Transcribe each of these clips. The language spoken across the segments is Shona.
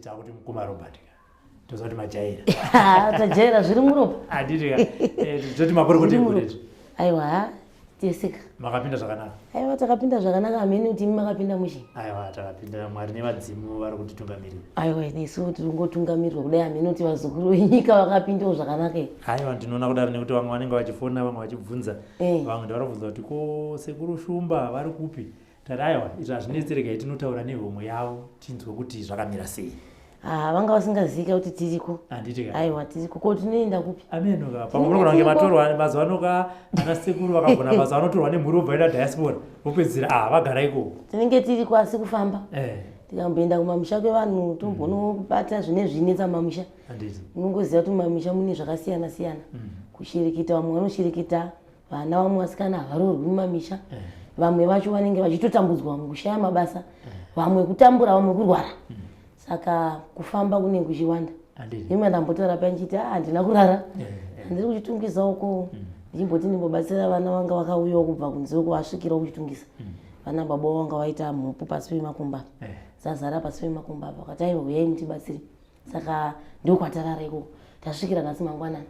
Takuti mukoma Robert ka. Toziva kuti majaira. Tajaira zviri muropa. Handiti ka. Toti makorokoto egore. Aiwa, teseka. Makapinda zvakanaka. Aiwa, takapinda zvakanaka hamene kuti imi makapinda mushe. Aiwa, takapinda Mwari nevadzimu vari kutitungamirira. Aiwa, nesu tiri kungotungamirirwa kudai hamene kuti vazukuru venyika vakapindawo zvakanaka. Aiwa, ndinoona kudaro nekuti vamwe vanenge vachifona, vamwe vachibvunza. Vamwe ndivari kubvunza kuti ko sekuru Shumba vari kupi? Tati aiwa, izvi hazvinetsi, regai tinotaura nehomwe yavo tinzwe kuti zvakamira sei. Ah, vanga vasingazivika kuti tiriko. Handiti ka? Aiwa, tiriko. Ko tinoenda kupi? Ameno ka. Pamwe munogona kunge matorwa mazuva ano ka ana sekuru vakagona basa vanotorwa nemhuri vobva vaenda diaspora vopedzisira ah vagara ikoko. Tinenge tiriko asi kufamba. Tikamboenda kumamisha kwevanhu tombonobata zvine zvinetsa mamisha. Handiti. Unongoziva kuti mumamisha mune zvakasiyana siyana. Kushirikita vamwe vanoshirikita vana vamwe vasikana havaroorwi mumamisha. Vamwe vacho vanenge vachitotambudzwa, vamwe kushaya mabasa, vamwe kutambura, vamwe kurwara. Saka kufamba kunenge kuchiwanda. Imwe ndambotaura paya ndichiti ah, handina kurara, handiri kuchitungisa uko, ndichimboti ndimbobatsira vana vanga vakauyawo kubva kunze uko vasvikirawo kuchitungisa. Vana baba vanga vaita mhupu pasi pemakumba, zazara pasi pemakumba, vakati aiwa uyai mutibatsire. Saka ndokwatarara ikoko tasvikira nhasi mangwanani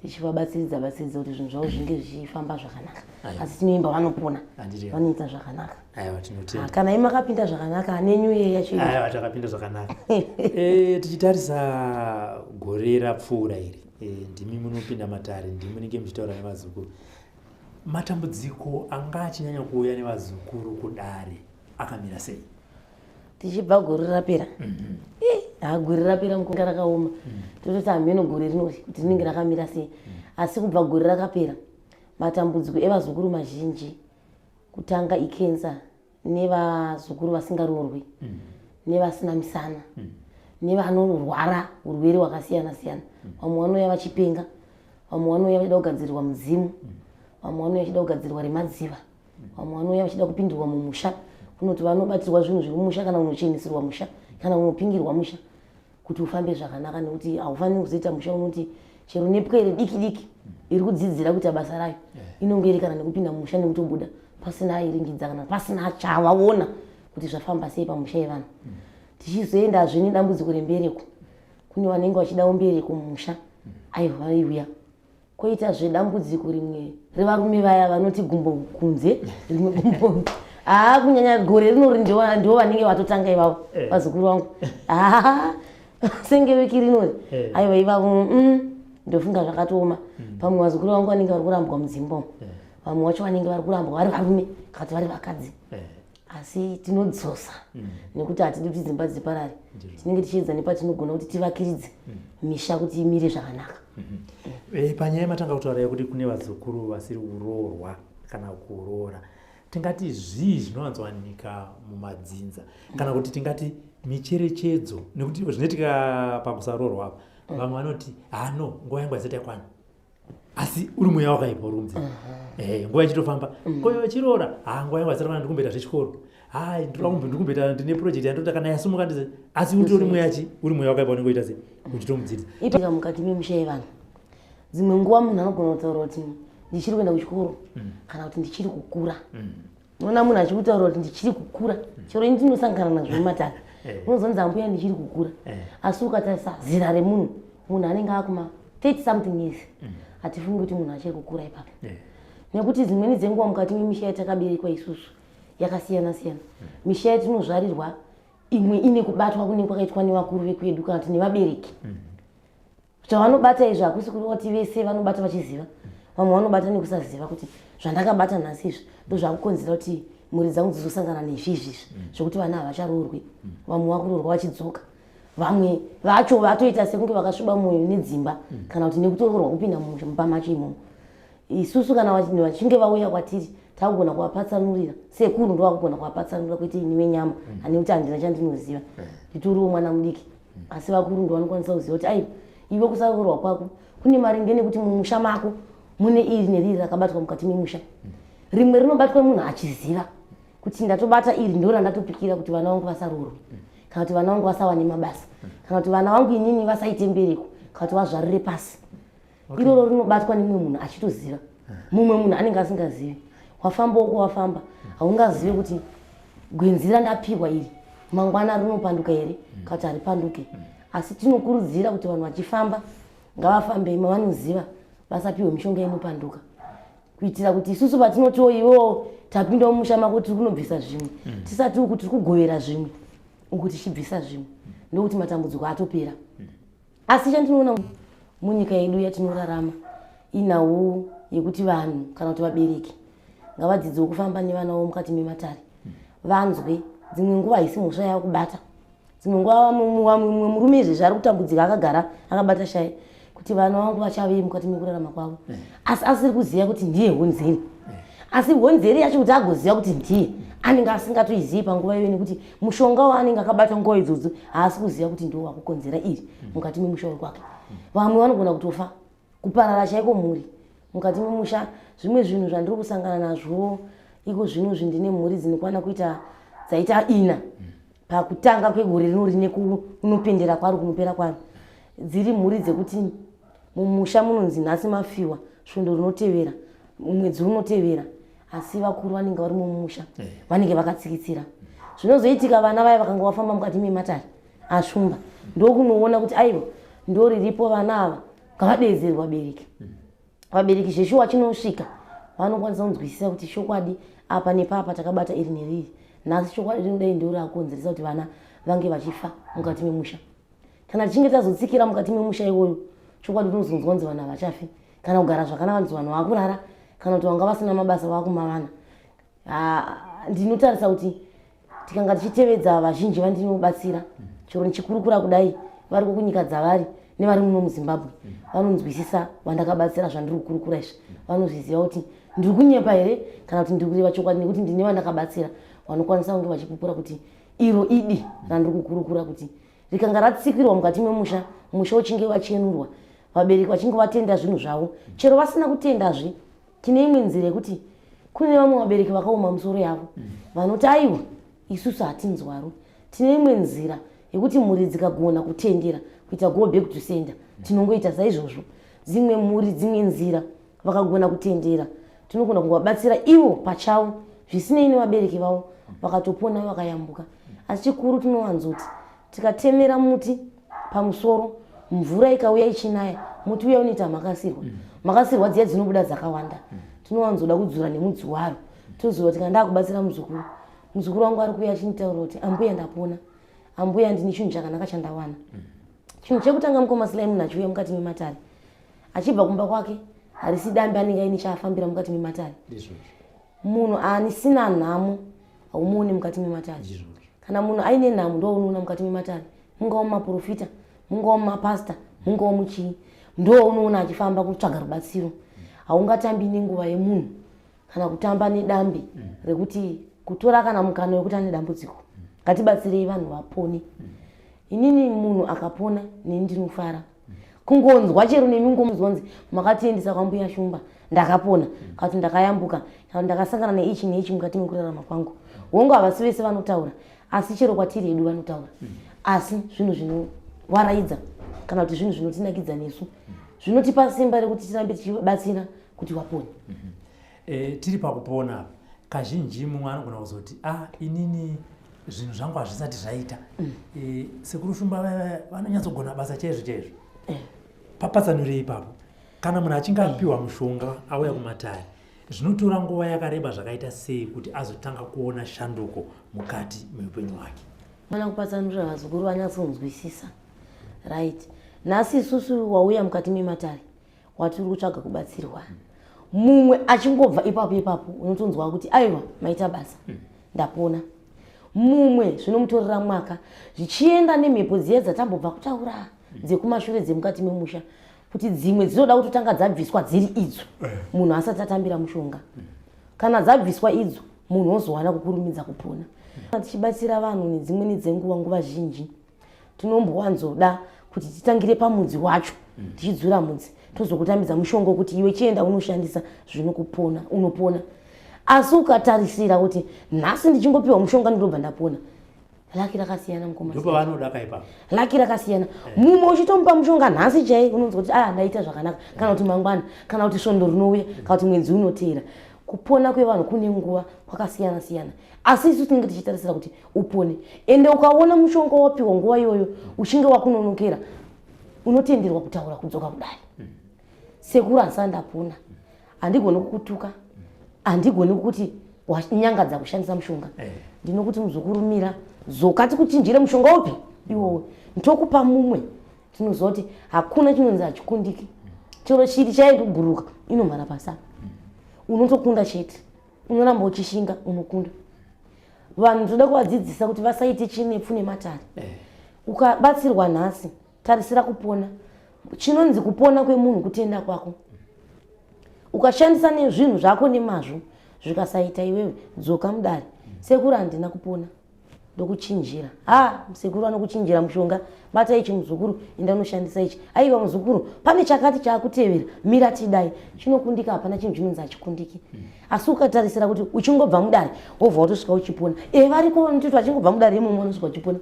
tichivabatsiridza batsiridza kuti zvinhu zvavo zvinge zvichifamba zvakanaka. Asi tinoimba vanopona, vanoita zvakanaka. Kana imi makapinda zvakanaka nenyu iye yacho. Aiwa, takapinda zvakanaka. Tichitarisa gore rapfuura iri, ndimi munopinda matare, ndimi munenge muchitaura nevazukuru. Matambudziko anga achinyanya kuuya nevazukuru kudare akamira sei? Tichibva gore rapera, ha, gore rapera mukunga rakaoma. Tototi hameno gore rinori kuti rinenge rakamira sei. Asi kubva gore rakapera, matambudziko evazukuru mazhinji kutanga ikensa, nevazukuru vasingaroorwi, nevasina misana, nevanorwara urwere hwakasiyana siyana. Vamwe vanouya vachipenga, vamwe vanouya vachida kugadzirirwa mudzimu, vamwe vanouya vachida kugadzirwa remadziva, vamwe vanouya vachida kupindirwa mumusha, kunoti vanobatirwa zvinhu zviri mumusha, kana unochenesirwa musha, kana unopingirwa musha kuti ufambe zvakanaka, nekuti haufaniri kuzoita musha unoti chero nepwere diki diki iri kudzidzira kuita basa rayo inonge iri kana nekupinda mumusha nekutobuda pasina airingidza kana pasina chavaona kuti zvafamba sei pamusha yevanhu. Tichizoendazve nedambudziko rembereko, kune vanenge vachidawo mbereko mumusha, aiwa vaiuya. Koitazve dambudziko rimwe revarume vaya vanoti gumbo kunze rimwe gumbo. Haa, kunyanya gore rinori ndivo vanenge vatotanga ivavo. Vazukuru vangu haa, senge wiki rinori, aiwa ivavo, ndofunga zvakatooma. Pamwe vazukuru vangu vanenge vari kurambwa mudzimba umu, vamwe vacho vanenge vari kurambwa vari varume kana kuti vari vakadzi. Asi tinodzosa nekuti hatidi kuti dzimba dziparare. Tinenge tichiedza nepatinogona kuti tivakiridze misha kuti imire zvakanaka. Panyaya yamatanga kutaura yekuti kune vazukuru vasiri kuroorwa kana kuroora, tingati zvii zvinowanzowanika mumadzinza, kana kuti tingati micherechedzo? Nekuti zvinoitika pakusaroorwa apa, vamwe vanoti hano nguva yangu haisati yakwana, asi uri mweya wakaipa uri kunzi nguva ichitofamba. Koyo vachiroora, ha, nguva yangu haisati yakwana, ndikumboita zvechikoro, hai ndoda ndikumboita, ndine project yandinoita, kana yasumuka ndize. Asi utori mweya chi uri mweya wakaipa unenge uita sei uchitomudzidzisa. Itika mukati memisha yevanhu, dzimwe nguva munhu anogona kutaura kuti ndichiri kuenda kuchikoro kana kuti ndichiri kukura. Unoona munhu achikutaura kuti ndichiri kukura, chero ini tinosangana nazvo mumatare. Unozonzi ambuya ndichiri kukura, asi ukatarisa zera remunhu, munhu anenge akuma 30 something years, hatifungi kuti munhu achiri kukura ipapo. Nekuti dzimweni dzenguva mukati memisha yatakaberekwa isusu yakasiyana siyana. Misha yatinozvarirwa imwe ine kubatwa kunenge kwakaitwa nevakuru vekwedu kana kuti nevabereki. Zvavanobata izvi hakusi kureva kuti vese vanobata vachiziva. Vamwe vanobata nekusaziva kuti zvandakabata nhasi izvi ndozvakukonzera kuti mhuri dzangu dzizosangana nezvizvi izvi, zvekuti vana havacharoorwi, vamwe vakuroorwa vachidzoka, vamwe vacho vatoita sekunge vakasviba mwoyo nedzimba kana kuti nekutoroorwa kupinda mumba macho imomo. Isusu kana vachinge vauya kwatiri takugona kuvapatsanurira, sekuru ndo vakugona kuvapatsanurira, kwete ini venyama ane kuti handina chandinoziva, nditoriwo mwana mudiki. Asi vakuru ndo vanokwanisa kuziva kuti aiwa, iwe kusaroorwa kwako kune maringe nekuti mumusha mako mune iri neriri rakabatwa mukati memusha. Rimwe rinobatwa munhu achiziva kuti ndatobata iri, ndo randatopikira kuti vana vangu vasaroorwe, kana kuti vana vangu vasawane mabasa, kana kuti vana vangu inini vasaite mbereko, kana kuti vazvarire pasi. Iroro rinobatwa nemumwe munhu achitoziva, mumwe munhu anenge asingazivi. Wafamba uko wafamba, haungazivi kuti gwenzi randapihwa iri. Mangwana rinopanduka here kana kuti haripanduke? Asi tinokurudzira kuti vanhu vachifamba ngavafambe mavanoziva, vasapiwe mishonga inopanduka, kuitira kuti isusu patinotiwo iwewo tapinda mumusha mako tiri kunobvisa zvimwe, tisati uku tiri kugovera zvimwe, uku tichibvisa zvimwe, ndokuti matambudziko atopera. Asi chandinoona munyika yedu yatinorarama inhau yekuti vanhu kana kuti vabereki ngavadzidzewo kufamba nevana vavo mukati mematare, vanzwe. Dzimwe nguva haisi mhosva yavo kubata. Dzimwe nguva mumwe murume izvezvi ari kutambudzika, akagara akabata shaya kuti vana vangu vachavei mukati mekurarama kwavo, asi asiri kuziva kuti ndiye honzeri. Asi honzeri yacho kuti agoziva kuti ndiye, anenge asingatoizivi panguva iyoyo, nekuti mushonga waanenge akabata nguva idzodzo haasi kuziva kuti ndiwo wakukonzera iri mukati memusha wekwake. Vamwe vanogona kutofa, kuparara chaiko mhuri mukati memusha. Zvimwe zvinhu zvandiri kusangana nazvo iko zvino, ndine mhuri dzinokwana kuita dzaita 4 pakutanga kwegore rino rine kunopendera kwaro, kunopera kwaro, dziri mhuri dzekuti mumusha munonzi nhasi mafiwa, svondo rinotevera, mwedzi unotevera, asi vakuru vanenge vari mumusha vanenge vakatsikitsira. Zvinozoitika, vana vaya vakanga vafamba mukati mematare ashumba, ndokunoona kuti aiwa, ndo riripo, vana ava ngavadeedzerwa vabereki. Vabereki zveshuwa chinosvika vanokwanisa kunzwisisa kuti chokwadi apa nepapa takabata iri neriri nhasi, chokwadi rinodai ndo rakonzeresa kuti vana vange vachifa mukati memusha. Kana tichinge tazotsikira mukati memusha iwoyo, chokwadi unozonzwa kunzi vanhu havachafi kana kugara zvakanaka, kunzi vanhu vakurara, kana kuti vanga vasina mabasa vakumavana. Ndinotarisa kuti tikanga tichitevedza vazhinji vandinobatsira, chero ndichikurukura kudai, vari kunyika dzavari nevari muno muZimbabwe, vanonzwisisa vandakabatsira zvandiri kukurukura izvi. Vanozviziva kuti ndiri kunyepa here kana kuti ndiri kureva chokwadi, nekuti ndine vandakabatsira vanokwanisa kunge vachipupura kuti iro idi randiri kukurukura, kuti rikanga ratsikirwa mukati memusha, musha uchinge wachenurwa, vabereki vachinge vatenda zvinhu zvavo, chero vasina kutendazve, tine imwe nzira yekuti kune vamwe vabereki vakaoma musoro yavo vanoti aiwa, isusu hatinzwaro. Tine imwe nzira yekuti mhuri dzikagona kutendera kuita go back to sender, tinongoita saizvozvo. Dzimwe mhuri, dzimwe nzira, vakagona kutendera, tinogona kungovabatsira ivo pachavo zvisinei nevabereki vavo, vakatopona, vakayambuka. Asi chikuru tinowanzoti tikatemera muti pamusoro, mvura ikauya ichinaya, muti uya unoita makasirwa. Makasirwa dziya dzinobuda dzakawanda. Tinowanzoda kudzura nemudzi waro, toziva kuti kana ndakubatsira muzukuru, muzukuru wangu ari kuuya achinditaurira kuti ambuya ndapona, ambuya ndini chinhu chakanaka chandawana. Chinhu chekutanga, mukoma Silai, munhu achiuya mukati mematare achibva kumba kwake, harisi dambe, anenge aine chaafambira mukati mematare. Munhu anisina nhamo haumuoni mukati mematare. Kana munhu aine nhamo ndo unoona mukati mematare, mungava mumaprofita, mungava mumapasta, mungava muchii, ndo unoona achifamba kutsvaga rubatsiro. Haungatambi nenguva yemunhu kana kutamba nedambe rekuti kutora kana mukana wekuti ane dambudziko. Ngatibatsirei vanhu vapone. Inini munhu akapona neni ndinofara kungonzwa, chero nemi ngomuzonzi makatiendesa kwambuya Shumba, ndakapona, kana kuti ndakayambuka, kana ndakasangana neichi neichi mukati mekurarama kwangu. Hongu, havasi vese vanotaura, asi chero kwatiri hedu vanotaura. Asi zvinhu zvinovaraidza kana kuti zvinhu zvinotinakidza nesu, zvinotipa simba rekuti tirambe tichibatsira kuti vapone. Tiri pakupona apa, kazhinji mumwe anogona kuzoti, "Ah, inini zvinhu zvangu hazvisati zvaita." Sekuru Shumba vanonyatsogona basa chaizvo chaizvo. Papatsanurei ipapo. Kana munhu achinge apiwa mushonga, auya kumatare, zvinotora nguva yakareba zvakaita sei kuti azotanga kuona shanduko mukati meupenyu hwake? Mana kupatsanurira vazukuru vanyatsonzwisisa. Right, nhasi isusu wauya mukati mematare watiri kutsvaga kubatsirwa, mumwe achingobva ipapo ipapo unotonzwa kuti aiwa, maita basa, ndapona. Mumwe zvinomutorera mwaka, zvichienda nemhepo dziya dzatambobva kutaura dzekumashure, dzemukati memusha, kuti dzimwe dzinoda kutotanga dzabviswa dziri idzo munhu asati atambira mushonga. Kana dzabviswa idzo, munhu ozowana kukurumidza kupona. Tichibatsira vanhu nedzimweni dzenguva, nguva zhinji tinombowanzoda kuti titangire pamudzi wacho, tichidzura mudzi, tozokutambidza mushonga wekuti iwe chienda unoshandisa, zvinokupona, unopona. Asi ukatarisira kuti nhasi ndichingopiwa mushonga ndinobva ndapona, luck rakasiyana, mukoma. Ndopavanoda kaipapo. Luck rakasiyana. Mumwe uchitomupa mushonga nhasi chai, unonzwa kuti ah, ndaita zvakanaka, kana kuti mangwana, kana kuti svondo rinouya, kana kuti mwedzi unoteera. Kupona kwevanhu kune nguva kwakasiyana siyana, asi isu tinenge tichitarisira kuti upone. Ende ukaona mushonga wapiwa nguva iyoyo uchinge wakunonokera, unotenderwa kutaura kudzoka kudare. Sekuru, handisati ndapona. Handigoni kukutuka, handigoni kuti wanyangadza kushandisa mushonga. Ndinokuti, muzukuru, mira, dzoka tikuchinjire mushonga upi iwowo, ndokupa mumwe. Tinoziva kuti hakuna chinonzi hachikundiki. Chero chiri chai kubhuruka inomhara pasa, unotokunda chete. Unoramba uchishinga, unokunda. Vanhu toda kuvadzidzisa kuti vasaite chinepfu nematare. Ukabatsirwa nhasi, tarisira kupona. Chinonzi kupona kwemunhu kutenda kwako. Ukashandisa nezvinhu zvako nemazvo, zvikasaita, iwewe dzoka mudare: "Sekuru, handina kupona." Ndokuchinjira. Ha, sekuru anokuchinjira mushonga: "Bata ichi muzukuru, enda unoshandisa ichi. Aiwa muzukuru, pane chakati chaakutevera, mira tidai." Chinokundika, hapana chinhu chinonzi hachikundiki. Asi ukatarisira kuti uchingobva mudare wobva watosvika uchipona, e, variko vanototi vachingobva mudare imomo vanosvika uchipona.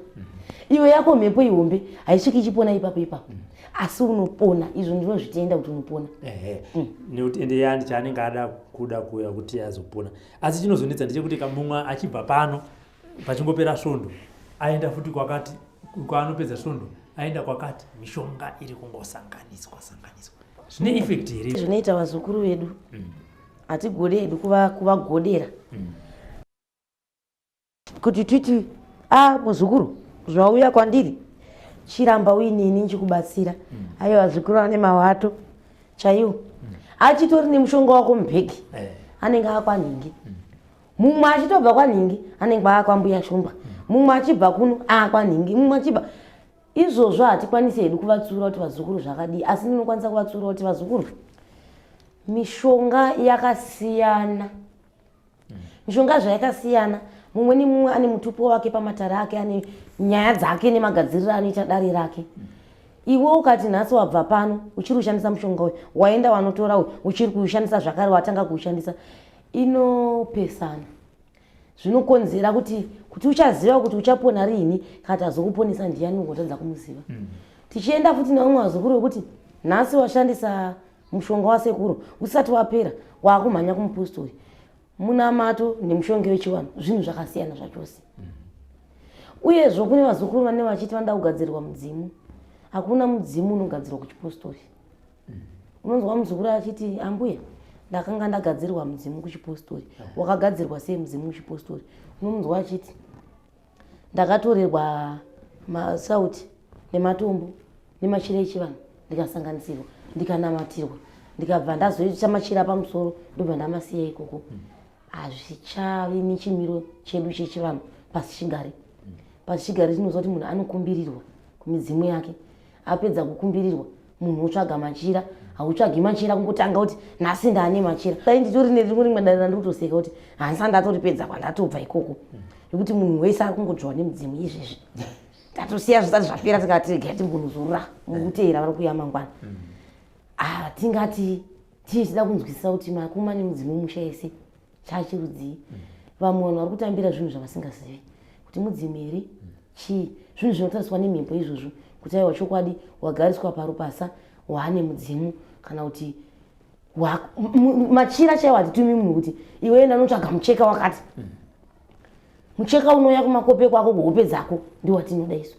Iwe yako mhepo ihombe, haisviki ichipona ipapo ipapo, asi unopona. Izvo ndinozvitenda kuti unopona. Ehe, nekuti ende yani chaanenge ada kuda kuuya kuti azopona. Asi chinozonetsa ndechekuti kamumwe achibva pano, pachingopera svondo aenda futi kwakati, kwaanopedza svondo aenda kwakati. Mishonga iri kungosanganiswa sanganiswa. Zvine effect here? Zvinoita vazukuru vedu, hatigode hedu kuvagodera kuti titi, "A, muzukuru, zvauya kwandiri, chiramba uinini nchikubatsira." Aiwa, vazukuru vane mawato chaiwo, achitori nemushonga wako mubhegi. Anenge akwanhingi, mumwe achitobva kwanhingi anenge akwambuya Shumba, mumwe achibva kuno akwanhingi, mumwe achibva. Izvozvo hatikwanisi hedu kuvatsura kuti vazukuru zvakadii, asi ndinokwanisa kuvatsura kuti vazukuru, mishonga yakasiyana. Mishonga zvayakasiyana, mumwe nemumwe ane mutupo wake pamatare ake, ane nyaya dzake nemagadziriro anoita dare rake. Iwe ukati nhasi wabva pano uchiri kushandisa mushonga uyu, waenda wanotora uyu uchiri kuushandisa zvakare, watanga kuushandisa, inopesana. Zvinokonzera kuti uchaziva kuti uchapona riini kana tazokuponesa ndiani, ungotadza kumuziva. Tichienda futi nevamwe vazukuru vekuti nhasi washandisa mushonga wasekuru, usati wapera waakumhanya kumupostori. Munamato nemushonga wechivanhu zvinhu zvakasiyana zvachose. Uyezvo kune vazukuru vane vachiti vanoda kugadzirwa mudzimu. Hakuna mudzimu unogadzirwa kuchipostori. Unonzwa muzukuru achiti, "Ambuya, ndakanga ndagadzirwa mudzimu kuchipostori." Wakagadzirwa sei mudzimu kuchipostori? Unomunzwa achiti, "Ndakatorerwa masauti nematombo nemachira echivanhu, ndikasanganisirwa, ndikanamatirwa, ndikabva ndazoita machira pamusoro, ndobva ndamasiya ikoko." Hazvichavi nechimiro chedu chechivanhu. Pasichigare, pasichigare tinoziva kuti munhu anokumbirirwa kumidzimu yake. Apedza kukumbirirwa, munhu otsvaga machira. Hautsvagi machira kungotanga kuti nhasi ndaane machira. Dai nditori nerimwe rimwe dare randiri kutoseka kuti handisa ndatoripedza kwandatobva ikoko, nekuti munhu wese ari kungodzvwa nemudzimu izvezvi. Tatosiya zvisati zvapera, tikati regai timbonozorora, mukuteera vari kuuya mangwana. Ah, tingati tichida kunzwisisa kuti makuma nemudzimu musha yese chachirudzii. Vamwe vanhu vari kutambira zvinhu zvavasingazivi kuti mudzimu here, chii. Zvinhu zvinotariswa nemhepo izvozvo, kuti aiwa, chokwadi wagariswa parupasa, waane mudzimu, kana kuti machira chaiwo. Hatitumi munhu kuti iwe enda unotsvaga mucheka wakati. Mucheka unouya kumakope kwako, kuhope dzako, ndiwatinoda isu.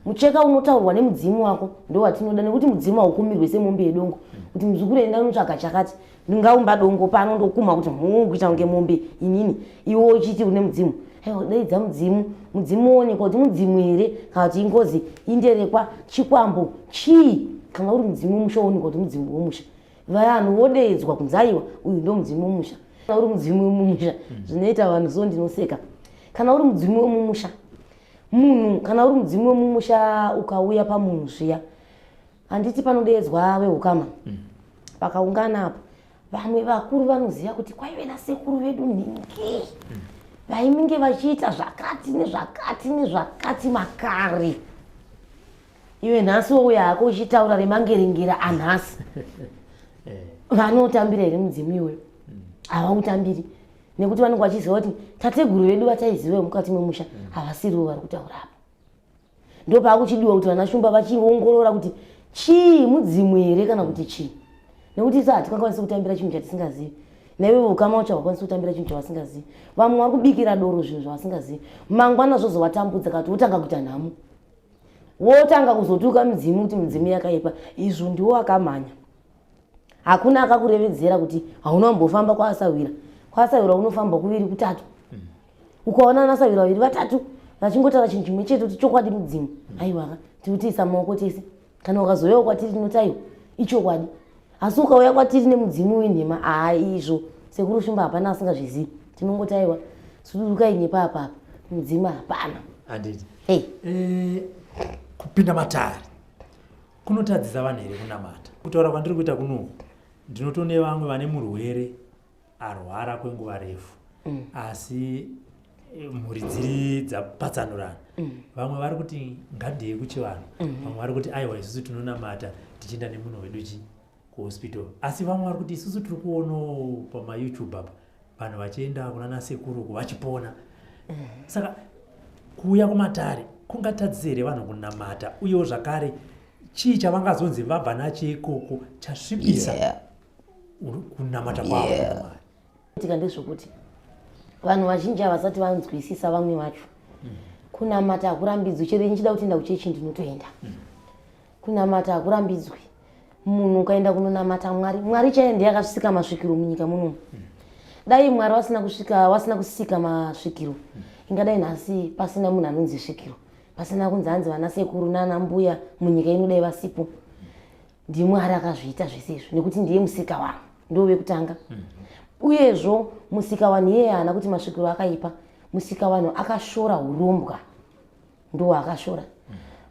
Mucheka unotaurwa nemudzimu wako ndowatinoda, nekuti mudzimu haukumirwe semombe yedongo kuti muzukuru enda unotsvaga chakati. Ndingaumba dongo pano ndokuma kuti mhuu kuita kunge mombe inini, iwe uchiti une mudzimu. Aiwa, daidza mudzimu, mudzimu woonekwa kuti mudzimu here kana kuti ingozi, inderekwa, chikwambo, chii. Kana uri mudzimu wemusha, woonekwa kuti mudzimu wemusha. Vanhu vodeedzwa kunzi, "Aiwa, uyu ndo mudzimu wemusha." Kana uri mudzimu wemumusha, zvinoita vanhu so ndinoseka. Kana uri mudzimu wemumusha, munhu, kana uri mudzimu wemumusha ukauya pamunhu zviya, handiti panodeedzwa veukama? Pakaungana apo, vamwe vakuru vanoziva kuti kwaive nasekuru vedu nhingi vaiminge vachiita zvakati nezvakati nezvakati makare. Iwe nhasi wouya hako uchitaura remangerengera anhasi, vanotambira here mudzimu iwoyo? Havautambiri, nekuti vanenge vachiziva kuti tateguru vedu vataiziva mukati memusha havasiriwo vari kutaura apa. Ndo paakuchidiwa kuti vana Shumba vachiongorora kuti chii, mudzimu here kana kuti chii, nekuti isu hatikakwanisi kutambira chinhu chatisingazivi. Naiwe ukama wacho hawakwanisi kutambira chinhu chavasingazivi. Vamwe vari kubikira doro zvinhu zvavasingazivi, mangwana zvozovatambudza kati wotanga kuita nhamo, wotanga kuzotuka midzimu kuti midzimu yakaipa. Izvo ndiwo akamhanya, hakuna akakurevedzera kuti hauna kumbofamba kwaasahwira. Kwaasahwira unofamba kuviri kutatu, ukaona anasahwira vaviri vatatu vachingotaura chinhu chimwe chete kuti chokwadi mudzimu, aiwaka tikutiisa maoko tese. Kana ukazouyawo kwatiri tinoti aiwa ichokwadi, asi ukauya kwatiri nemudzimu wenhema, haa izvo sekuru Shumba hapana asingazvizivi, tinongoti aiwa sudurukai nepapapa, mudzimu hapana. Handiti hey. Kupinda matare kunotadzisa vanhu here kunamata? Kutaura kwandiri kuita kunoku, ndinotone vamwe vane murwere arwara kwenguva refu, asi mhuri dziri dzapatsanurana. Vamwe vari kuti ngandeye kuchivanhu, vamwe vari kuti aiwa isusu tinonamata tichienda nemunhu wedu chi kuhospital, asi vamwe vari kuti isusu tiri kuonawo pamaYouTube apa vanhu vachienda kuna nasekuru vachipona. Saka kuuya kumatare kungatadzise here vanhu kunamata? Uyewo zvakare chii chavangazonzi vabva nacho ikoko chasvibisa kunamata kwavo? Tika ndezvokuti vanhu vazhinji havasati vanzwisisa vamwe vacho. Kunamata hakurambidzwi. Chero ndichida kuti enda kuchechi ndinotoenda. Kunamata hakurambidzwi. Munhu ukaenda kunonamata Mwari, Mwari chaiye ndiye akasvika masvikiro munyika munomu. Dai Mwari vasina kusvika, vasina kusika masvikiro, ingadai nhasi pasina munhu anonzi svikiro, pasina kunzi hanzi vana sekuru nana mbuya munyika ino dai vasipo. NdiMwari akazviita zvese izvo nekuti ndiye musika wanhu, ndo vekutanga. Uyezvo musika wanhu iyeye haana kuti masvikiro akaipa. Musika wanhu akashora urombwa, ndo akashora,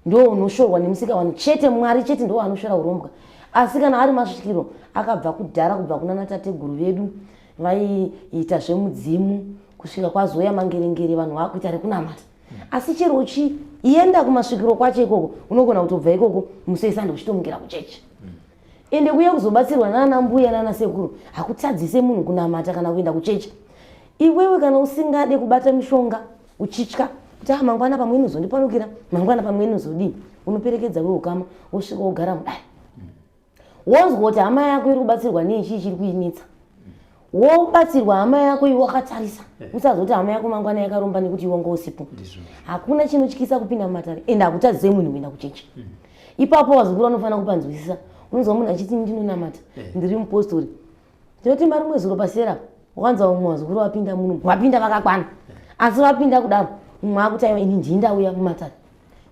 ndo unoshorwa nemusika wanhu chete. Mwari chete ndo anoshora urombwa. Asi kana ari masvikiro akabva kudhara, kubva kuna natateguru vedu vaiita zvemudzimu kusvika kwazouya mangerengere, vanhu vakuita rekunamata. Asi chero uchienda kumasvikiro kwacho ikoko, unogona kutobva ikoko musi wesande uchitomukira kuchechi. Ende kuya kuzobatsirwa nana mbuya nana sekuru hakutadzise munhu kunamata kana kuenda kuchechi. Iwewe kana usingade kubata mishonga, uchitya kuti ah, mangwana pamwe inozondipanukira, mangwana pamwe inozodii, unoperekedza weukama, wosvika wogara mudare, wonzwa kuti hama yako iri kubatsirwa neichii chiri kuinetsa, wobatsirwa hama yako iwe wakatarisa. Usazoti hama yako mangwana yakaromba nekuti iwe wanga usipo. Hakuna chinotyisa kupinda mumatare, ende hakutadzise munhu kuenda kuchechi. Ipapo vazukuru vanofanira kupanzwisisa. Unonzwa munhu achiti ndinonamata, ndiri mupostori. Tinoti marimwe zuro pasera wakanzwa vamwe vazukuru vapinda muno, vapinda vakakwana, asi vapinda kudaro mumwe akuti aiwa ini ndii ndauya mumatare,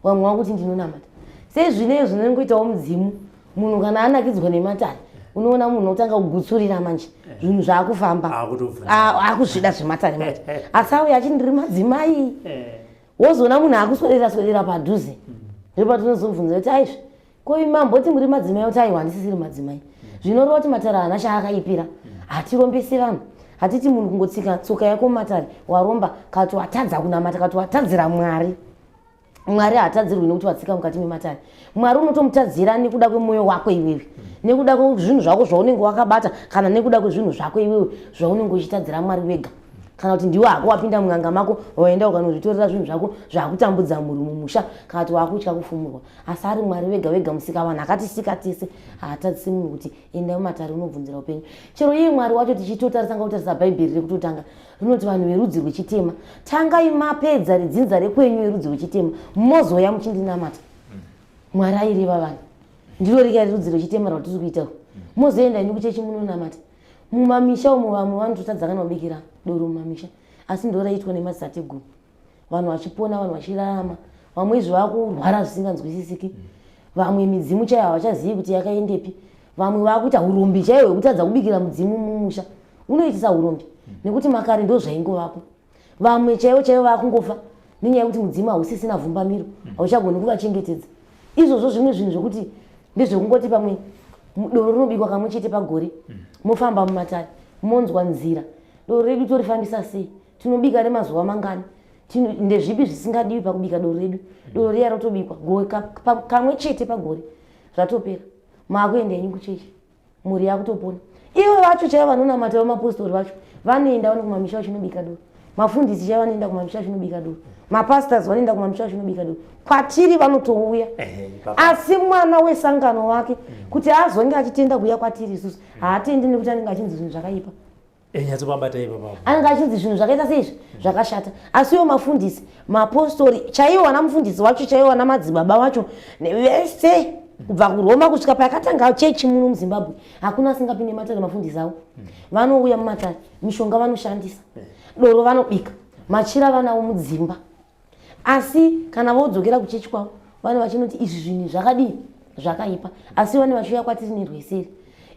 vamwe vakuti ndinonamata. Sezvinei zvinongoitawo mudzimu, munhu kana anakidzwa nematare, unoona munhu otanga kugutsurira manje, zvinhu zvaakufamba, akuzvida zvematare manje, asi auya achiti ndiri madzimai. Wozoona munhu akuswedera swedera padhuze, ndopatinozobvunza kuti aizvi ko mamboti muri madzimai? Kuti aiwa handisisiri madzimai. Zvinoreva kuti matare haana chaakaipira. Hatirombesi vanhu. Hatiti munhu kungotsika tsoka yako mumatare waromba, kati watadza kunamata, kati watadzira Mwari. Mwari haatadzirwi nekuti watsika mukati mematare. Mwari unotomutadzira nekuda kwemwoyo wako iwewe, nekuda kwezvinhu zvako zvaunenge wakabata, kana nekuda kwezvinhu zvako iwewe zvaunenge uchitadzira Mwari wega, kana kuti ndiwe hako wapinda munganga mako, waenda ukanozvitorera zvinhu zvako zvakutambudza mhuri mumusha, kana kuti wakutya kufumurwa. Asi ari Mwari vega vega, musika vanhu akatisika tese, haatadzisi munhu kuti enda mumatare unobvunzira upenyu. Chero iye Mwari wacho, tichitotarisa, ngakutarisa Bhaibheri rekutotanga rinoti vanhu verudzi rwechitema tangai mapedza redzinza rekwenyu yerudzi rwechitema, mozoya muchindinamata. Mwari aireva vanhu ndiro rika rerudzi rwechitema rwatiri kuita, mozoenda imi kuchechi munonamata. Mumamisha umo vamwe vanototadza kana kubikira doro mumamisha, asi ndo raiitwa nemadzitateguru, vanhu vachipona, vanhu vachirarama. Vamwe izvi vakurwara zvisinganzwisisiki, vamwe midzimu chaiyo havachazivi kuti yakaendepi, vamwe vakuita urombi chaiwo hwekutadza kubikira mudzimu mumusha, unoitisa urombi nekuti makare ndo zvaingovapo. Vamwe chaivo chaivo vakungofa nenyaya yekuti mudzimu hausisina vhumbamiro, hauchagoni kuvachengetedza. Izvozvo zvimwe zvinhu zvokuti ndezvekungoti pamwe doro rinobikwa kamwe chete pagore, mofamba mumatare monzwa nzira, doro redu torifambisa sei, tinobika remazuva mangani, ndezvipi zvisingadiwi pakubika doro redu. Doro riya rotobikwa kamwe chete pagore, zvatopera, maakuenda henyu kuchechi, mhuri yakutopona. Ivo vacho chaivo vanonamata, vemapostori vacho vanoenda vano kumamisha vachinobika doro, mafundisi chaivo vanoenda kumamisha vachinobika doro, mapastors vanoenda kumamisha vachinobika doro, kwatiri vanotouya. Asi mwana wesangano wake kuti azonge achitenda kuuya kwatiri isusu, haatendi nekuti anenge achinzi zvinhu zvakaipa. Eh, nyatsopabata ipapapo. Anenge achinzi zvinhu zvakaita seizvi zvakashata, asi iwo mafundisi, mapostori chaiwo, vana mufundisi wacho chaiwo, vana madzibaba wacho vese kubva kuRoma kusvika pakatanga chechi muno muZimbabwe, hakuna asingapinde matare. Mafundisi avo vanouya mumatare, mishonga vanoshandisa, doro vanobika, machira vanawo mudzimba, asi kana vodzokera kuchechi kwavo vane vachinoti izvi zvinhu zvakadii, zvakaipa, asi vane vachiuya kwatiri nerweseri.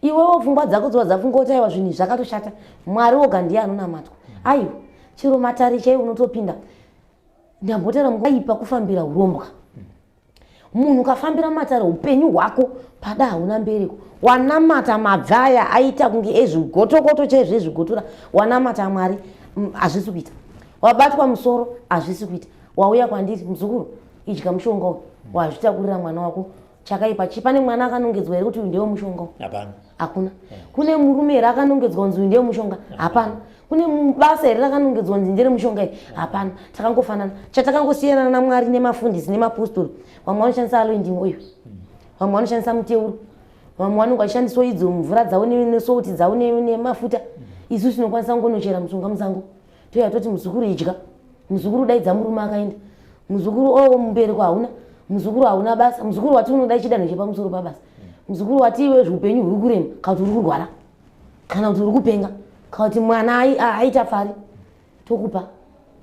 Iwewo pfungwa dzako dzova dzafunga kuti aiwa, zvinhu zvakatoshata, Mwari woga ndiye anonamatwa. Aiwa, chero matare chaiwo unotopinda, ndambotaura, aipa kufambira urombwa. Munhu ukafambira matare, upenyu hwako pada hauna mbereko. Wanamata mabvi aya aita kunge ezvigotokoto chaizvo, ezvigotora. Wanamata Mwari, hazvisi kuita. Wabatwa musoro, hazvisi kuita. Wauya kwandiri, muzukuru, idya mushonga uyu, wazvitakurira mwana wako chakaipa. Chi pane mwana akanongedzwa here kuti uyu ndewe mushonga uyu? Hapana. Hakuna. Kune murume here akanongedzwa kunzi uyu ndewe mushonga? Hapana. Kune basa here rakanongedzwa kunzi ndere mushonga iri? Hapana. Takangofanana, chatakangosiyana naMwari nemafundisi nemapostori, vamwe vanoshandisa anointing oil, vamwe vanoshandisa muteuro, vamwe vanenge vachishandisawo idzo mvura dzavo nesouti dzavo nemafuta. Isu tinokwanisa kungonochera mushonga musango, toya toti, muzukuru, idya. Muzukuru, daidza murume akaenda. Muzukuru, o mubereko hauna. Muzukuru, hauna basa. Muzukuru, wati unoda chidanho chepamusoro pabasa. Muzukuru, wati iwe upenyu huri kurema, kana kuti uri kurwara, kana kuti uri kupenga, kana kuti mwana aita pfari, tokupa.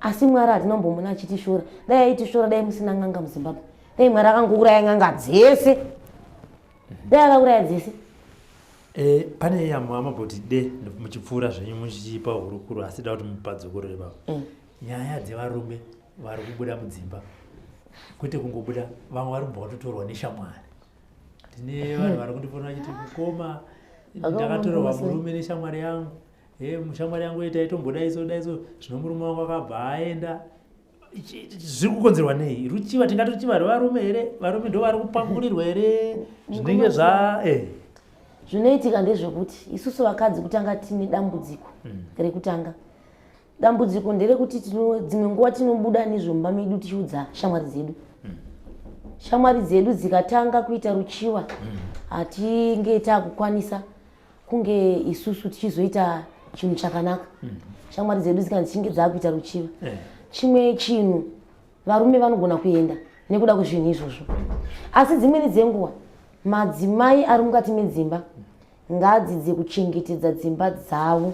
Asi Mwari hatina kumbomuna achitishora. Dai aitishora, dai musina n'anga muZimbabwe. Dai Mwari akangouraya n'anga dzese, dai akauraya dzese. Pane yamwe amamboti de muchipfuura zvenyu muchipa hurukuro, asi da kuti mupadzokorore papo. Nyaya dzevarume vari kubuda mudzimba, kwete kungobuda, vamwe vari kubva vatotorwa neshamwari. Tine vanhu vari kundifona vachiti, mukoma, ndakatorerwa murume neshamwari yangu. E, mushamwari yangu taitomboda daiso, zvino murume wangu akabva aenda. Zviri kukonzerwa nei? Ruchiva, tingati ruchiva rwevarume here? Varume ndo vari kupakurirwa here zvinenge zva Zvinoitika ndezvekuti isusu vakadzi kutanga tine dambudziko. Rekutanga dambudziko nderekuti dzimwe nguva tinobuda nezvomba medu tichiudza shamwari dzedu. Shamwari dzedu dzikatanga kuita ruchiva, hatinge taakukwanisa kunge isusu tichizoita chinhu chakanaka. Shamwari dzedu dzikanzi dzichinge dzaakuita ruchiva. Chimwe chinhu, varume vanogona kuenda nekuda kwezvinhu izvozvo, asi dzimweni dzenguva madzimai ari mukati medzimba ngaadzidze kuchengetedza dzimba dzavo.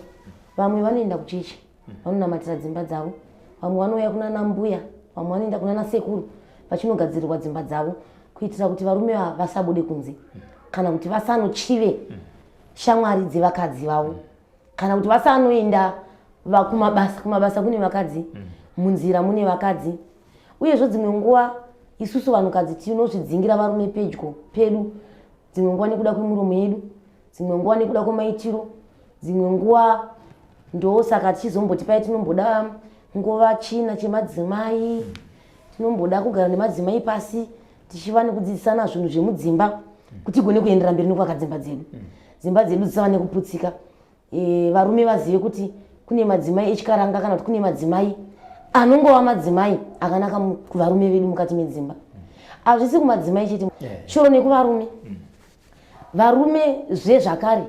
Vamwe vanoenda kuchechi, vanonamatira dzimba dzavo, vamwe vanouya kunana mbuya, vamwe vanoenda kunana sekuru vachinogadzirirwa dzimba dzavo kuitira kuti varume ava vasabude kunze, kana kuti vasanochive shamwari dzevakadzi vavo, kana kuti vasanoenda kumabasa. Kumabasa kune vakadzi, munzira mune vakadzi. Uyezve dzimwe nguva isusu vanhukadzi tinozvidzingira varume pedyo pedu, dzimwe nguva nekuda kwemiromo yedu, dzimwe nguva nekuda kwemaitiro, dzimwe nguva. Ndosaka tichizomboti pai tinomboda nguva china chemadzimai, tinomboda kugara nemadzimai pasi tichiva nekudzidzisana zvinhu zvemudzimba kuti tigone kuendera mberi nekuvaka dzimba dzedu, dzimba dzedu dzisava nekuputsika. Varume vazive kuti kune madzimai echikaranga, kana kuti kune madzimai anongova madzimai akanaka kuvarume vedu mukati medzimba. Hazvisi kumadzimai chete, chero nekuvarume. Varume zvezvakare,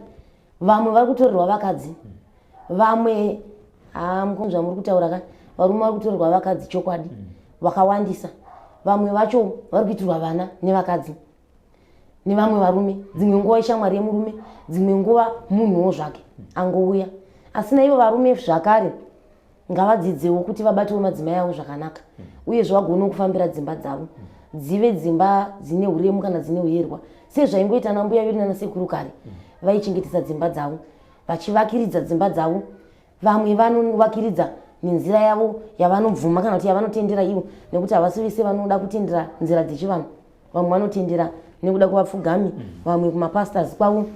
vamwe vari kutorerwa vakadzi, vamwe zvamuri kutaura ka, varume vari kutorerwa vakadzi chokwadi vakawandisa. Vamwe vacho vari kuitirwa vana nevakadzi nevamwe varume, dzimwe nguva ishamwari yemurume, dzimwe nguva munhuwo zvake angouya. Asi naivo varume zvakare ngavadzidzewo kuti vabatewo madzimai avo zvakanaka, uyezve vagonewo kufambira dzimba dzavo dzive dzimba dzine uremu kana dzine uyerwa, sezvaingoita nambuya vedu nanasekuru kare. Vaichengetesa dzimba dzavo, vachivakiridza dzimba dzavo. Vamwe vanovakiridza nenzira yavo yavanobvuma kana kuti yavanotendera ivo, nekuti havasi vese vanoda kutendera nzira dzechivanhu. Vamwe vanotendera nekuda kuvapfugami, vamwe kumapastors kwavo,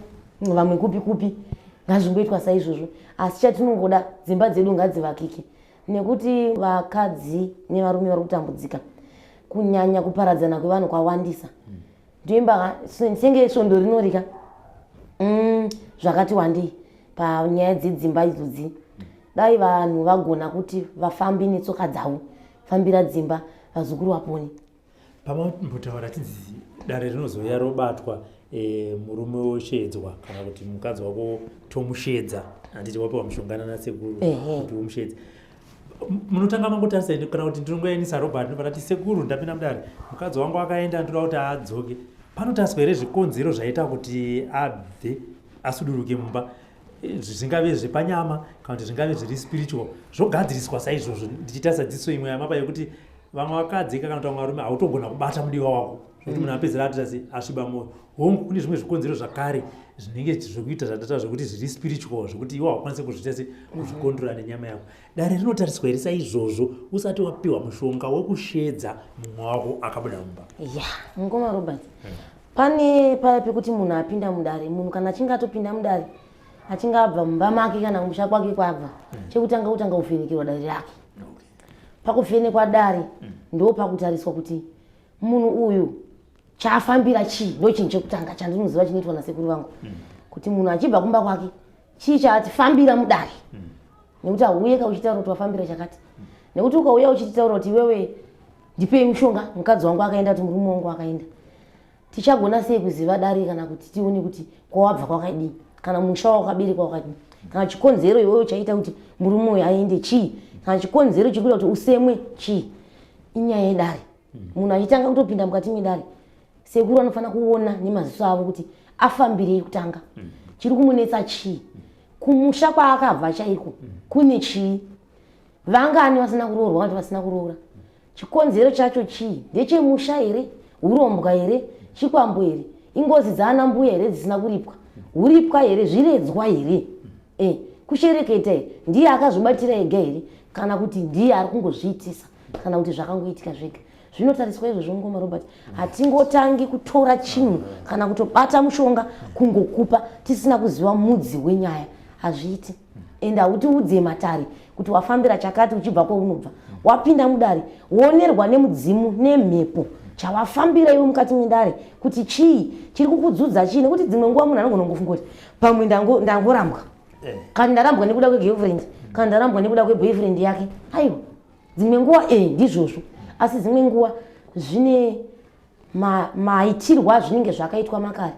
vamwe kupi kupi. Ngazvingoitwa saizvozvo, asi chatinongoda, dzimba dzedu ngadzivakike, nekuti vakadzi nevarume vari kutambudzika. Kunyanya kuparadzana kwevanhu kwawandisa. Ndoimba senge svondo rinorika zvakati wandei panyaya dzedzimba idzodzi. Dai vanhu vagona kuti vafambe netsoka dzavo, fambira dzimba, vazukuru vapone. Pamambotaura tinzi dare rinozouya robatwa, murume woshedzwa kana kuti mukadzi wako tomushedza. Handiti wapiwa mushonga nanasekuru kuti umushedze. Munotanga mangotarisa ini kana kuti ndinongoenisa Robert ndobva ndati sekuru ndapinda mudare mukadzi wangu akaenda ndoda kuti adzoke. Panotariswa here zvikonzero zvaita kuti abve asuduruke mumba zvingave zvepanyama kana kuti zvingave zviri spiritual zvogadziriswa saizvozvo ndichitarisa dzidziso imwe yamapa yekuti vamwe vakadzi kana kuti vamwe varume hautogona kubata mudiwa wako zvekuti munhu apedzera atoita se asviba mwoyo. Hongu kune zvimwe zvikonzero zvakare zvinenge zvekuita zvatata zvekuti zviri spiritual zvekuti iwe haukwanise kuzviita se kuzvikondora nenyama yako. Dare rinotariswa here saizvozvo usati wapiwa mushonga wekushedza mumwe wako akabuda mumba? Ya, mukoma Robert. Pane paya pekuti munhu apinda mudare, munhu kana achinge atopinda mudare achinge abva mumba make kana kumusha kwake kwabva, chekutanga kutanga kuvhenekerwa dare rake. Pakuvhenekwa dare ndo pakutariswa kuti munhu uyu chaafambira chii, ndo chinhu chekutanga chandinoziva chinoitwa nasekuru vangu, kuti munhu achibva kumba kwake chii chaatifambira mudare. Nekuti hauye ka uchitaura kuti wafambira chakati, nekuti ukauya uchititaura kuti iwewe ndipei mushonga mukadzi wangu akaenda, kuti murume wangu akaenda, tichagona sei kuziva dare kana kuti tione kuti kwawabva kwakadii, kana musha wawakaberekwa wakadii, kana chikonzero iwewe chaita kuti murume uyu aende chii, kana chikonzero chikuita kuti usemwe chii. Inyaya yedare. Munhu achitanga kutopinda mukati medare, sekuru anofanira kuona nemaziso avo kuti afambirei kutanga, chiri kumunetsa chii, kumusha kwaakabva chaiko kune chii, vangani vasina kuroorwa kana vasina kuroora, chikonzero chacho chii, ndechemusha here, urombwa here, chikwambo here, ingozi dzaana mbuya here dzisina kuripwa, huripwa here, zviredzwa here, kushereketa here, ndiye akazvibatira ega here, kana kuti ndiye ari kungozviitisa, kana kuti zvakangoitika zvega. Zvinotariswa izvozvo ngoma Robert. Hatingotangi kutora chinhu kana kutobata mushonga kungokupa tisina kuziva mudzi wenyaya, hazviiti. Ende hautiudze matare kuti wafambira chakati uchibva kwaunobva. Wapinda mudare woonerwa nemudzimu nemhepo chawafambira iwe mukati medare kuti chii chiri kukudzudza chii, nekuti dzimwe nguva munhu anogona kungofunga kuti pamwe ndangorambwa, kana ndarambwa nekuda kwegirlfriend, kana ndarambwa nekuda kweboyfriend yake. Aiwa, dzimwe nguva ndizvozvo, asi dzimwe nguva zvine maitirwa zvinenge zvakaitwa makare.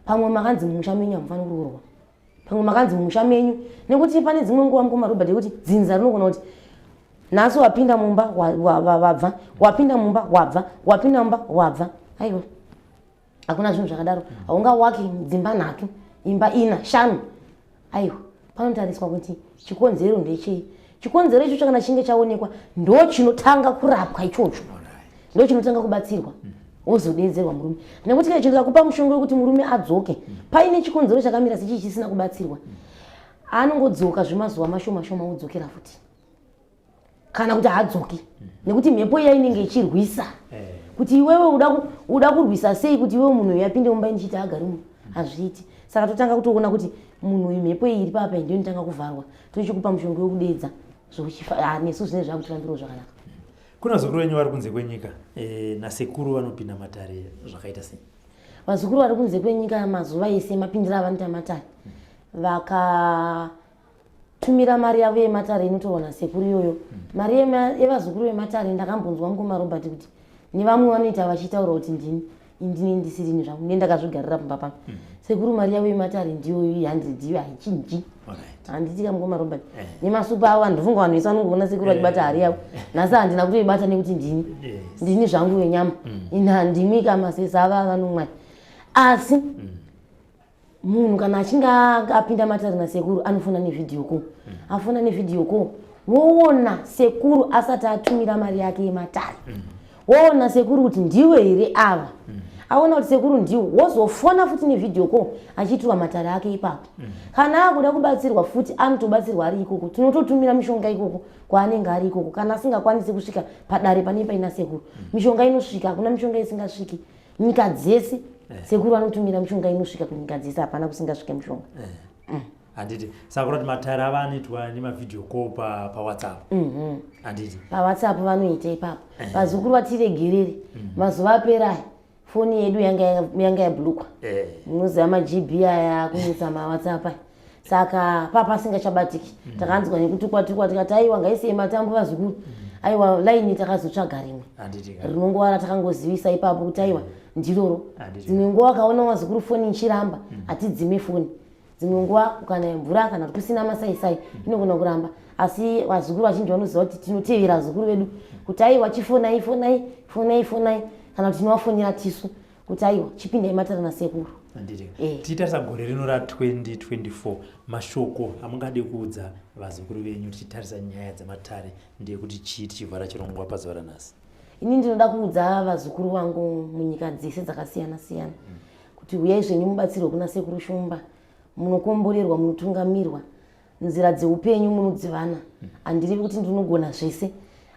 Pamwe makanzi mumusha menyu hamufaniri kuroorwa, pamwe makanzi mumusha menyu, nekuti pane dzimwe nguva mukoma Robert yekuti dzinza rinogona kuti nhasi wapinda mumba wabva, wapinda mumba wabva, wapinda mumba wabva. Aiwa, hakuna zvinhu zvakadaro. Haungawaki dzimba 3, imba 4, 5. Aiwa, panotariswa kuti chikonzero ndechei. Chikonzero ichocho kana chinge chaonekwa ndo chinotanga kurapwa ichocho, ndo chinotanga kubatsirwa, wozodedzerwa murume. Nekuti kana chikakupa mushonga wekuti murume adzoke paine chikonzero chakamira sechii chisina kubatsirwa, anongodzoka zvemazuva mashoma shoma wodzokera futi, kana kuti haadzoki, nekuti mhepo iya inenge ichirwisa kuti iwewe uda kurwisa sei kuti iwewe munhu uyu apinde mumba indichiti agari muno, hazviiti. Saka totanga kutoona kuti munhu uyu mhepo iyi iri papa ndiyo inotanga kuvharwa, tochikupa mushonga wekudedza zvochifa nesu zvinenge zvakutifambirawo zvakanaka. Kuna vazukuru venyu vari kunze kwenyika nasekuru vanopinda matare zvakaita sei? Vazukuru vari kunze kwenyika mazuva ese mapindira avanoita matare, vakatumira mari yavo yematare inotorwa nasekuru iyoyo. Mari yevazukuru vematare ndakambonzwa mukoma Robert kuti nevamwe vanoita vachitaura kuti ndini indini ndisirini zvangu ne ndakazvigarira pamba pano. Sekuru mari yavo yematare ndiyoyo i100 iyo haichinji. Handiti ka mukoma Robert? Nemasupa avo handifunga vanhu vese vanongoona sekuru vachibata hari yavo. Nhasi handina kutoibata nekuti ndini ndini zvangu wenyama, ini handimwi kamasesa ava vanomwai. Asi munhu kana achinge apinda matare nasekuru anofona nevhidhiyo call, afona nevhidhiyo call woona sekuru asati atumira mari yake yematare, woona sekuru kuti ndiwe here ava, aona kuti sekuru ndiwo, wozofona futi nevhidhiyo call achiitirwa matare ake ipapo. Kana akuda kubatsirwa futi anotobatsirwa ari ikoko, tinototumira mishonga ikoko kwaanenge ari ikoko. Kana asingakwanisi kusvika padare panenge paina sekuru, mishonga inosvika, hakuna mishonga isingasviki nyika dzese. Sekuru vanotumira mishonga inosvika kunyika dzese, hapana kusingasvike mishonga. Handiti saka kurati matare ava anoitwa nemavhidhiyo call paWhatsApp, handiti? PaWhatsApp vanoita ipapo. Vazukuru vatiregerere, mazuva apera aya foni yedu yanga yablukwa. Munoziva maGB aya akunetsa maWhatsApp aya, saka papasingachabatiki takanzwa nekutukwa tukwa, tikati aiwa ngaisei matambo vazukuru. Aiwa, laini takazotsvaga rimwe rinongova ratakangozivisa ipapo kuti aiwa ndiroro. Dzimwe nguva akaona vazukuru foni ichiramba, hatidzime foni. Dzimwe nguva ukanaya mvura kana kuti kusina masaisai inogona kuramba, asi vazukuru vazhinji vanoziva kuti tinotevera vazukuru vedu kuti aiwa, chifonai, fonai, fonai, fonai, kana kuti tinovafonera tisu kuti aiwa, chipindai matare nasekuru. Handiti. Tichitarisa gore rino ra2024, mashoko amungade kuudza vazukuru venyu tichitarisa nyaya dzematare ndeyekuti chii, tichivhara chirongwa pazuva ranhasi? Ini ndinoda kuudza vazukuru vangu munyika dzese dzakasiyana siyana kuti uyai zvenyu mubatsirwe kuna Sekuru Shumba. Munokomborerwa, munotungamirwa, nzira dzeupenyu munodzivana. Handirevi kuti ndinogona zvese,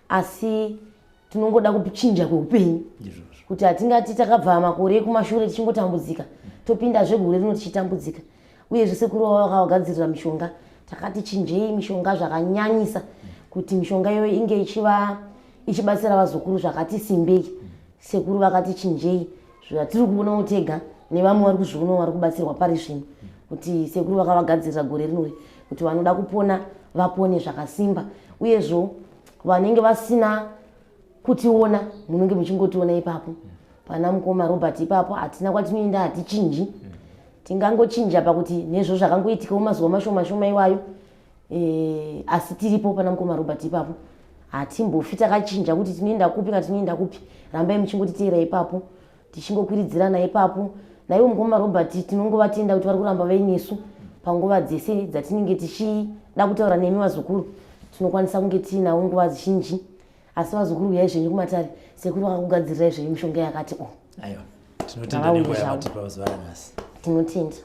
asi tinongoda kuchinja kweupenyu, kuti hatingati takabva makore ekumashure tichingotambudzika, topindazve gore rino tichitambudzika. Uyezve sekuru vavo vakavagadzirira mishonga. Takati chinjei mishonga zvakanyanyisa kuti mishonga iyoyo inge ichiva ichibatsira vazukuru zvakati simbei. Sekuru vakati chinjei, zvatiri kuonawo tega nevamwe vari kuzvionawo vari kubatsirwa pari zvino, kuti sekuru vakavagadzirira gore rinori kuti vanoda kupona vapone zvakasimba. Uyezvo vanenge vasina kutiona, munenge muchingotiona ipapo pana mukoma Robert ipapo. Hatina kwatinoenda, hatichinji. Tingangochinja pakuti nezvo zvakangoitikawo mazuva mashoma shoma iwayo, asi tiripo pana mukoma Robert ipapo. Hatimbofi takachinja kuti tinoenda kupi kana tinoenda kupi. Rambai muchingotiteera ipapo, tichingokwiridzirana ipapo. Naivo mukoma Robert tinongovatenda kuti vari kuramba vainesu panguva dzese dzatinenge tichida kutaura nemi vazukuru. Tinokwanisa kunge tiinavo nguva zhinji, asi vazukuru, uyai zvenyu kumatare. Sekuru vakakugadzirirai zvenyu mishonga yakati o. Aiwa, tinotenda nenguva yamatipa zuva ranhasi. Tinotenda.